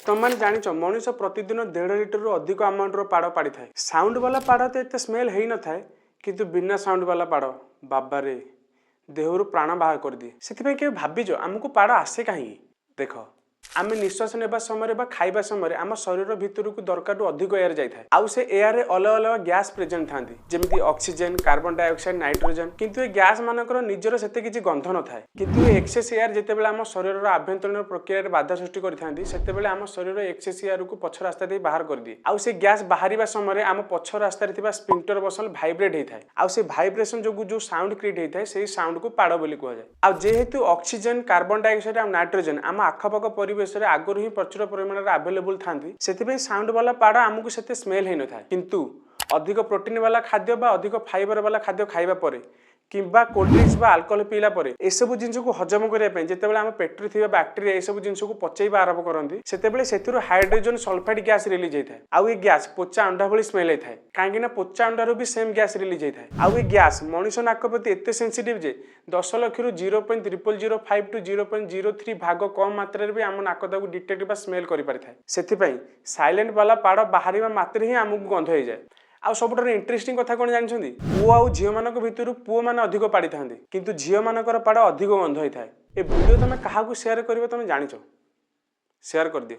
ତମମାନେ ଜାଣିଛ, ମଣିଷ ପ୍ରତିଦିନ 1.5 ଲିଟରରୁ ଅଧିକ ଆମାଉଣ୍ଟର ପାଡ଼ ପାଡ଼ିଥାଏ। ସାଉଣ୍ଡ ବାଲା ପାଡ଼ ତ ଏତେ ସ୍ମେଲ୍ ହେଇନଥାଏ, କିନ୍ତୁ ବିନା ସାଉଣ୍ଡ ବାଲା ପାଡ଼, ବାବାରେ, ଦେହରୁ ପ୍ରାଣ ବାହାର କରିଦିଏ। ସେଥିପାଇଁ କେବେ ଭାବିଛ, ଆମକୁ ପାଡ଼ ଆସେ କାହିଁକି? ଦେଖ, ଆମେ ନିଶ୍ୱାସ ନେବା ସମୟରେ ବା ଖାଇବା ସମୟରେ ଆମ ଶରୀର ଭିତରକୁ ଦରକାରଠୁ ଅଧିକ ଏୟାର ଯାଇଥାଏ। ଆଉ ସେ ଏୟାରରେ ଅଲଗା ଅଲଗା ଗ୍ୟାସ୍ ପ୍ରେଜେଣ୍ଟ ଥାନ୍ତି, ଯେମିତି ଅକ୍ସିଜେନ, କାର୍ବନ ଡାଇଅକ୍ସାଇଡ୍, ନାଇଟ୍ରୋଜେନ। କିନ୍ତୁ ଏ ଗ୍ୟାସ୍ ମାନଙ୍କର ନିଜର ସେତେ କିଛି ଗନ୍ଧ ନଥାଏ। କିନ୍ତୁ ଏ ଏକ୍ସେସ୍ ଏୟାର ଯେତେବେଳେ ଆମ ଶରୀରର ଆଭ୍ୟନ୍ତରୀଣ ପ୍ରକ୍ରିୟାରେ ବାଧା ସୃଷ୍ଟି କରିଥାନ୍ତି, ସେତେବେଳେ ଆମ ଶରୀର ଏକ୍ସେସ୍ ଏୟାରକୁ ପଛ ରାସ୍ତା ଦେଇ ବାହାର କରିଦିଏ। ଆଉ ସେ ଗ୍ୟାସ୍ ବାହାରିବା ସମୟରେ ଆମ ପଛ ରାସ୍ତାରେ ଥିବା ସ୍ଫିଙ୍କ୍ଟର ମସଲ ଭାଇବ୍ରେଟ୍ ହେଇଥାଏ। ଆଉ ସେ ଭାଇବ୍ରେସନ ଯୋଗୁଁ ଯୋଉ ସାଉଣ୍ଡ କ୍ରିଏଟ୍ ହେଇଥାଏ, ସେଇ ସାଉଣ୍ଡକୁ ପାଡ଼ ବୋଲି କୁହାଯାଏ। ଆଉ ଯେହେତୁ ଅକ୍ସିଜେନ, କାର୍ବନ ଡାଇଅକ୍ସାଇଡ୍ ଆଉ ନାଇଟ୍ରୋଜେନ ଆମ ଆଖପାଖ ପରିବେଶରେ ଆଗରୁ ହିଁ ପ୍ରଚୁର ପରିମାଣରେ ଆଭେଲେବୁଲ୍ ଥାନ୍ତି, ସେଥିପାଇଁ ସାଉଣ୍ଡ ବାଲା ପାଡ଼ ଆମକୁ ସେତେ ସ୍ମେଲ୍ ହେଇନଥାଏ। କିନ୍ତୁ ଅଧିକ ପ୍ରୋଟିନ୍ ବାଲା ଖାଦ୍ୟ ବା ଅଧିକ ଫାଇବର ବାଲା ଖାଦ୍ୟ ଖାଇବା ପରେ କିମ୍ବା କୋଲ୍ଡ ଡ୍ରିଙ୍କସ୍ ବା ଆଲକୋହଲ ପିଇଲା ପରେ, ଏସବୁ ଜିନିଷକୁ ହଜମ କରିବା ପାଇଁ ଯେତେବେଳେ ଆମ ପେଟରେ ଥିବା ବ୍ୟାକ୍ଟେରିଆ ଏସବୁ ଜିନିଷକୁ ପଚେଇବା ଆରମ୍ଭ କରନ୍ତି, ସେତେବେଳେ ସେଥିରୁ ହାଇଡ୍ରୋଜେନ ସଲଫାଇଡ୍ ଗ୍ୟାସ୍ ରିଲିଜ୍ ହେଇଥାଏ। ଆଉ ଏ ଗ୍ୟାସ୍ ପୋଚା ଅଣ୍ଡା ଭଳି ସ୍ମେଲ୍ ହେଇଥାଏ, କାହିଁକି ନା ପୋଚା ଅଣ୍ଡାରୁ ବି ସେମ୍ ଗ୍ୟାସ୍ ରିଲିଜ୍ ହେଇଥାଏ। ଆଉ ଏ ଗ୍ୟାସ୍ ମଣିଷ ନାକ ପ୍ରତି ଏତେ ସେନ୍ସିଟିଭ୍ ଯେ 10 ଲକ୍ଷରୁ 0.0005 to 0.03 ଭାଗ କମ୍ ମାତ୍ରାରେ ବି ଆମ ନାକ ତାକୁ ଡିଟେକ୍ଟ ବା ସ୍ମେଲ୍ କରିପାରିଥାଏ। ସେଥିପାଇଁ ସାଇଲେଣ୍ଟ ବାଲା ପାଡ଼ ବାହାରିବା ମାତ୍ରେ ହିଁ ଆମକୁ ଗନ୍ଧ ହେଇଯାଏ। ଆଉ ସବୁଠାରୁ ଇଣ୍ଟରେଷ୍ଟିଂ କଥା କ'ଣ ଜାଣିଛନ୍ତି? ପୁଅ ଆଉ ଝିଅମାନଙ୍କ ଭିତରୁ ପୁଅମାନେ ଅଧିକ ପାଡ଼ିଥାନ୍ତି, କିନ୍ତୁ ଝିଅମାନଙ୍କର ପାଡ଼ ଅଧିକ ଗନ୍ଧ ହେଇଥାଏ। ଏ ଭିଡ଼ିଓ ତମେ କାହାକୁ ସେୟାର କରିବ ତମେ ଜାଣିଛ, ସେୟାର କରିଦିଅ।